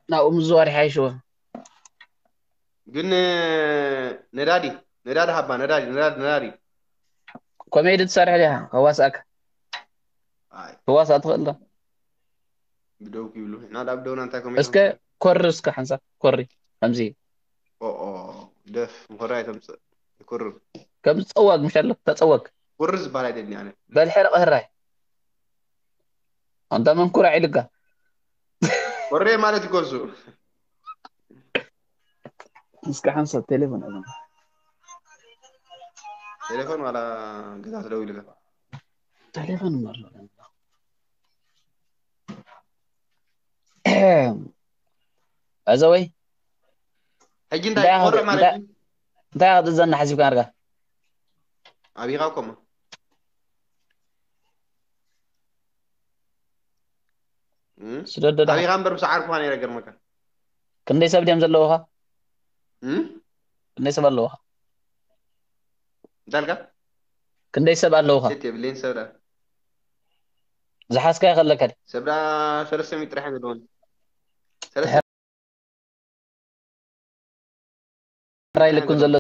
ናብኡ ምዝዋር ይሓይሽዎ። ግን ነዳዲ ነዳዲ ሃባ ነዳዲ ነዳዲ ነዳዲ ኮሜዲ ትሰርሕ ዲኻ? ከዋስኣካ ኣይ ከዋስኣ ትኽእል ዶ? ብደው ይብሉ። ንሕና ዳብ ደውና እንታይ ኮሜዲ እስከ ኮሪ እስከ ሓንሳብ ኮሪ ከምዚ ኦኦ ደፍ ምኾራ ኣይተምፅእ ይኩርር ከም ጸዋግ ምሽ ኣሎ ተጸወግ ኩርር ዝበሃል ኣይደልኒ ኣነ በል ሕርቕ ህራይ ኣንታ መንኩራ ኢልካ ኮሬ ማለት ይኮሱ እስከ ሓንሳብ ቴሌፎን ኣለ ቴሌፎን ዋላ ገዛ ትደው ኢልካ ቴሌፎን እሞ ኣሎ እዛ ወይ ሕጂ እንታይ ኮሬ ማለት እዩ እንታይ ክትእዘና ሓሲብካ ኣርጋ ኣቢኻ ኮማ እም? ስደዶ ዳ ኣቢኻ እምበር ምስ ዓርኩኻ ነይረ ገርመካ ክንደይ ሰብ ድዮም ዘለውኻ እም? ክንደይ ሰብ ኣለውኻ እንታይ ኣልካ ክንደይ ሰብ ኣለውኻ ሴት የብለይን ሰብ ዳ ዝሓዝካዮ ከለካ ድዩ? ሰብ ዳ ሰለስተ ሚእቲ ጥራሕ እዮም ዘለውን ጥራይ ልኩን ዘሎ